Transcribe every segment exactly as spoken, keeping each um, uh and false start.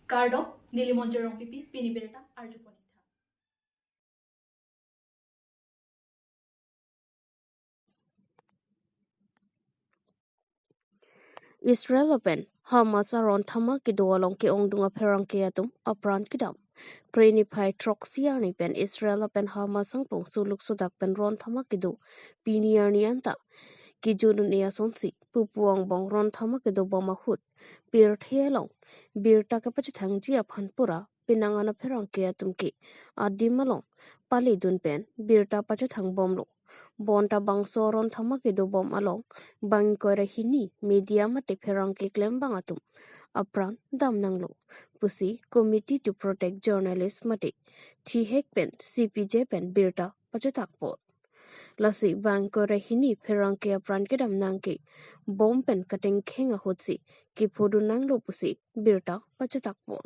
Kardom, neli Monjir Rongpipi, pini birta arjupon-ik tha. Israel lapen Hamas aron thama kedo along ke-ongdung apherangke atum apran kedam. Phre niphai throksi arni pen Israel lapen Hamas angpung suluk sudak pen ron thama kedo pini arni anta kejun un-e asonsi pupu angbong ron thama kedobom ahut pirthe along birta kepachethangji aphan pura penang an apherangke atum ke adim along paledun pen birta pachethang bomlo. Bonta bangso ron thama kedobom along bang ingkoi ra hini media mate pherangke klembang atum apran damnanglo pusi Committee to Protect Journalist mate thihek pen C P J pen birta pachethakpon. Lasi bang ingkoi ra hini pherangke apran kedamnang ke bom pen katengkheng ahutsi kephodunnanglo pusi birta pachethakpon.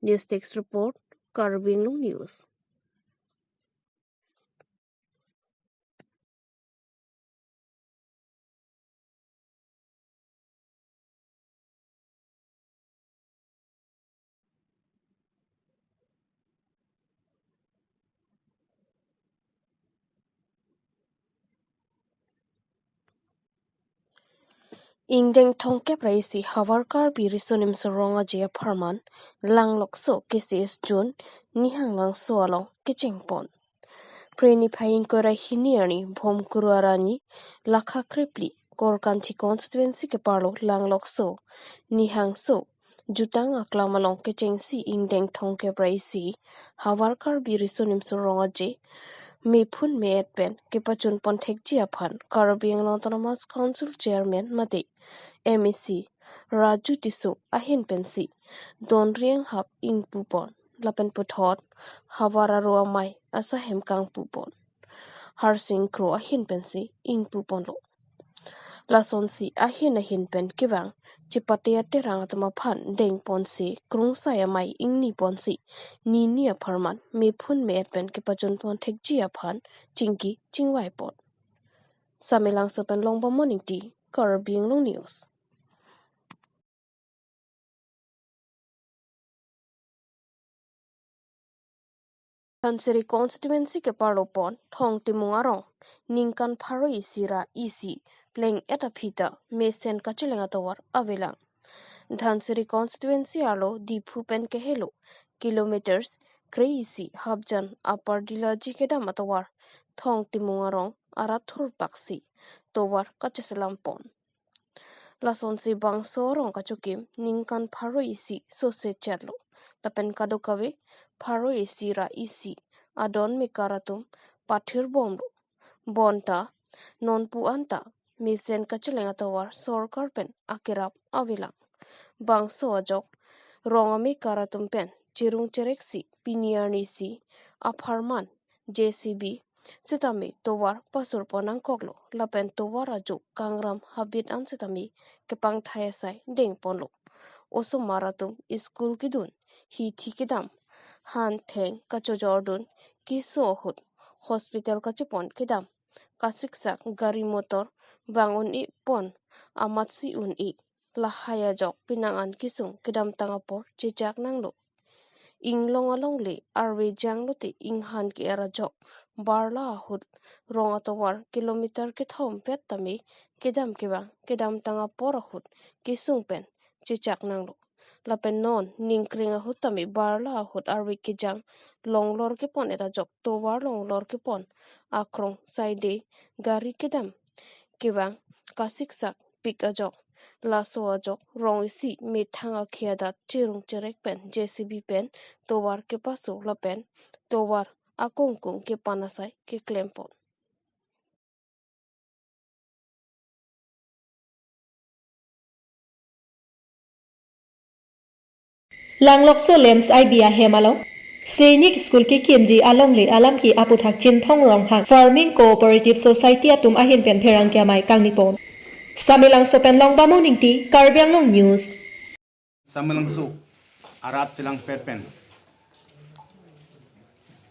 News Desk Report, Karbi Anglong News. Ingdeng thomkep ra isi Havar Karbi Riso Nimso Rong Aje apharman Langlokso K C S Jun Nihanglangso along kechengpon. Phre niphai ingkoi ra hini arni Bhomkuru arni lakha krepli Korkanthi constituency keparlo Langlokso Nihangso jutang aklam along kechengsi ingdeng thomkep ra isi Havar Karbi Riso Nimso Rong Aje mephun me-et pen kepachunpon thekji aphan Karbi Anglong Autonomous Council Chairman mate M A C Raju Tisso ahin pensi don riang hap ingpupon lapen puthot havar aro amei asahem kangpupon. Harsing Kro ahin pensi ingpuponlo. Lasonsi ahin ahin pen kevang chipate aterang atum aphan dengponsi krungsai amei ingniponsi nini apharman mephun me-et pen kepachunpon thekji aphan chingki chingvaipon. Samelangso pen Longbamon Ingti, Karbi Anglong News. Dhansiri constituency keparlopon Thong Timung arong ningkan pharo isi ra isi pleng-et aphi ta mesen kacheleng atovar avelang. Dhansiri constituency arlo Diphu pen kehelo kilometers kre isi hapjan Upper Dilaji kedam atovar Thong Timung arong arat thurpaksi tovar kacheselampon. Lasonsi bangso arong kachokim ningkan pharo isi sose chetlo. Lapen kadokave pharo isi ra isi adon mekar atum pathirbomlo. Bonta nonpu anta mesen kacheleng atovar sorkar pen akerap avelang. Bangso ajok rong amekar atum pen chirung chereksi pini arnisi apharman J C B sitame tovar pasurpon nangkoklo lapen tovar ajo kangram habit an sitame kepangthai asai dengponlo. Osomar atum school kedun, hithi kedam, han theng kachojordun, keso ahut hospital kachepon kedam, kasiksak gari motor vang un-epon amatsi un-e. Lahai ajok penang an kesung kedamtang apor chechak nanglo. Inglong alongle arve janglote inghan ke-er ajok barla ahut rong atovar kilometer kethom pet tame kedam kevang kedamtang apor ahut kesung pen chechak nanglo. Lapen non ningkreng ahut tame barla ahut arve kejang longlor kepon-et ajok tovar longlor kepon akrong saide gari kedam kevang kasiksak pik ajok. Laso ajok rong isi methang akhei adat chirung cherek pen J C B pen tovar kepaso lapen tovar akongkung kepan asai keklempon. Langlokso Lamps I B ahem along Sainik School kekimji alongle alam ke aputhak Chinthong Ronghang Farming Cooperative Society atum ahin pen pherangke amei kangnipon. Samelangso pen Longbamon Ingti, Karbi Anglong News. Samelangso arat chelangpet pen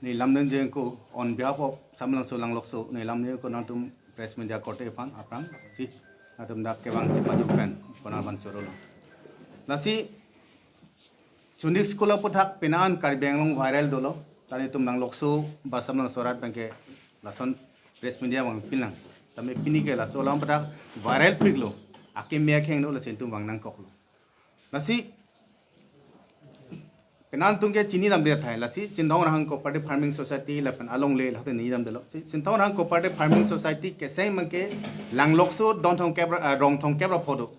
neli lamdun jengko on behalf of Samelangso Langlokso neli lamdun jengko nangtum press media korte aphan aphrangsi nangtum dak kevang chepajok pen konarban chorolo. Lasi Sainik School aphuthak penang an Karbi Anglong viral dolo. Ta nelitum Langlokso ba Samlangso arat abangke lason press media abang pinlang. Tame pini ke laso alam aphuthak viral piklo. Akeme akheng dolo, lasi nelitum vang nangkoklo. Lasi penang an nelitum ke chinidamde tahai. Lasi Chinthong Raha Cooperative Farming Society lapen alongle lahai neli damdelo. Si Chinthong Raha Cooperative Farming Society kecheng abangke Langlokso don thomkep ra, ah, rong thomkep ra pho do.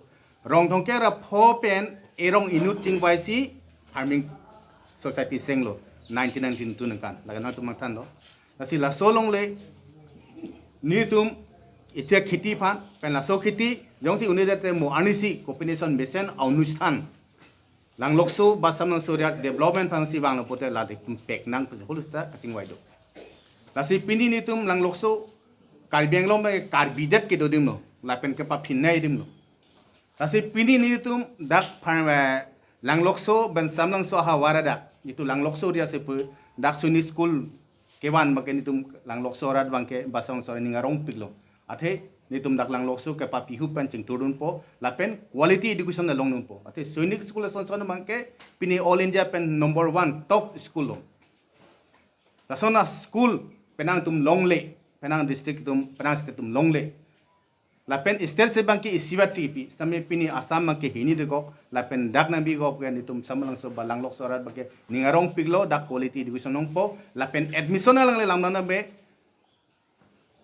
Rong thomkep ra pho pen erong inut chingvaisi farming society chenglo nineteen ninety-two ningkan. Lake nangtum mangthanlo. Lasi laso alongle nelitum isi akheti aphan pen laso akheti jongsi un-e det te mo arnisi coordination mesen aonusthan Langlokso ba Samlangso area development aphansi vanglo pulote la nelitum pek nang pusi huluta kachingvai do. Lasi pini nelitum Langlokso Karbi Anglong abang Karbi det kedo adim lo, lapen kepaphinnei adim lo. Lasi pini nelitum dak phan, eh, Langlokso pen Samlangso ahavar adak, itum Langlokso area si pu dak Sainik School kevan abangke nelitum Langlokso arat abangke ba Samlangso arat ning arong piklo. Athe nelitum dak Langlokso kepapihu pen chingthurdunpo lapen quality education along dunpo. Athe Sainik School ason son abangke pini All India pen number one top school lo. Lason a-school penang atum longle, penang district atum, penang state atum longle. Lapen state si abangke isivet si kipi, sitame pini Assam abangke hini dekok, lapen dak nangbi kok ke nelitum Samlangso ba Langlokso arat abangke ning arong piklo, dak quality education longpo, lapen admission along le lamdana be,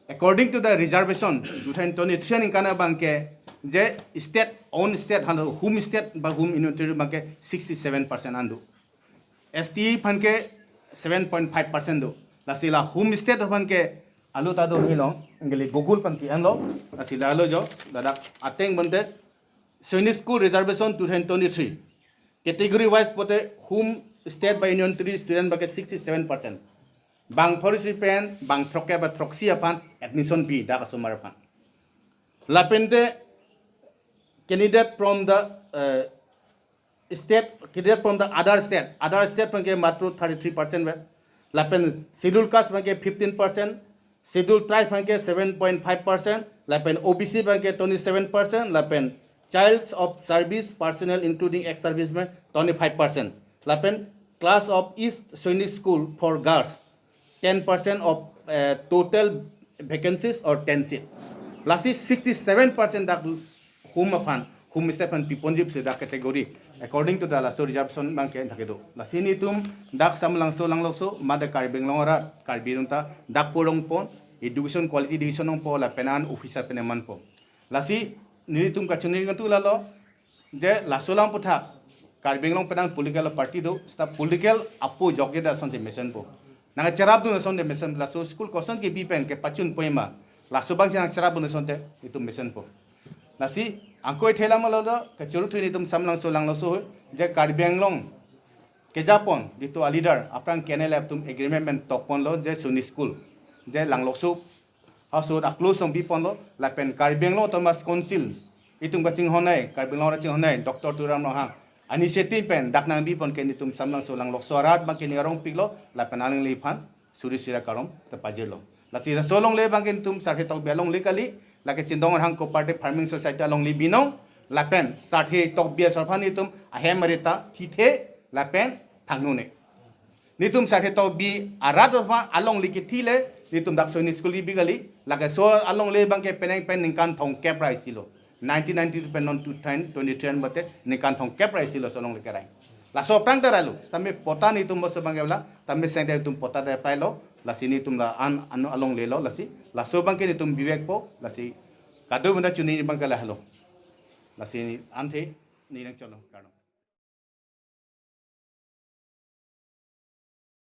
according to the reservation, two thousand twenty-three ningkan abangke, je state, own state, halo home state ba home union territory abangke sixty-seven percent an do. S T aphan ke seven point five percent do. Lasi la home state aphan ke alo ta do hilong, neli Google pensi enlo, lasi la alo jo, ladak ateng bonte, Sainik School Reservation two thousand twenty-three. Category wise pulote home state ba union territory student abangke sixty-seven percent. Bang throksi pen, bang throkkep ba throksi aphan admission pi dak asomar aphan. Lapen te candidate from the, uh, state, candidate from the other state. Other state abangke matro thirty-three percent ve. Lapen Scheduled Caste abangke fifteen percent, Scheduled Tribe abangke seven point five percent, lapen O B C abangke twenty-seven percent, lapen Child of Service Personnel including ex-servicemen twenty-five percent. Lapen Class of East Sainik School for Girls, ten percent of, eh, total vacancies or ten seat. Lasi sixty-seven percent dak home aphan, home state aphan piponji pusi dak category according to the laso reservation abangke thakdo. Lasi nelitum dak Samlangso Langlokso mate Karbi Anglong arat Karbi atum ta dak porong pon, education quality education longpo lapen an officer pen emanpo. Lasi nelitum kachini nelitum lalo je laso alam aphuthak Karbi Anglong penang political party do, seta political apo jokje da asonte mesenpo. Nangcherapdun asonte mesen, laso school koson kebi pen kepachun poima, laso abangsi nangcherapdun asonte itum mesenpo. Lasi angkoi thela malo do, kachuru thu nelitum Samlangso Langlokso hui, je Karbi Anglong kejapon, jitu a-leader, aphrang K N L F atum agreement pen tokponlo, je Sainik School, je Langlokso household a-close along biponlo, lapen Karbi Anglong Autonomous Council, itum kachinghonnei, Karbi Anglong arat chinghonnei, Doctor Tuliram Ronghang initiative pen dak nangbipon ke nelitum Samlangso Langlokso arat abangke ning arong piklo, lapen alangliphan suri suri akarom ta pajirlo. Lasi laso alongle abangke nelitum Sarthe Tokbi alongle kali, lake Chinthong Raha Cooperative Farming Society alongle binong, lapen Sarthe Tokbi asor aphan nelitum ahem arita thithe, lapen thangnone. Nelitum Sarthe Tokbi arat aphan alongle kithi le, nelitum dak Sainik School kebi kali, lake laso alongle abangke penang pen ningkan thomkep ra isi lo. Nineteen ninety-two pen non two thousand twenty-three mate ningkan thomkep ra isi lo laso alongle kerai. Laso aphrang ta ralo, sitame patta nelitum bangso abangke la, tame seng nelitum patta ta pailo, lasi nelitum la an, an alongle lo, lasi laso abangke nelitum bivekpo, lasi kado benda chini abangke lahelo. Lasi anthe neli nangcholo, kardom.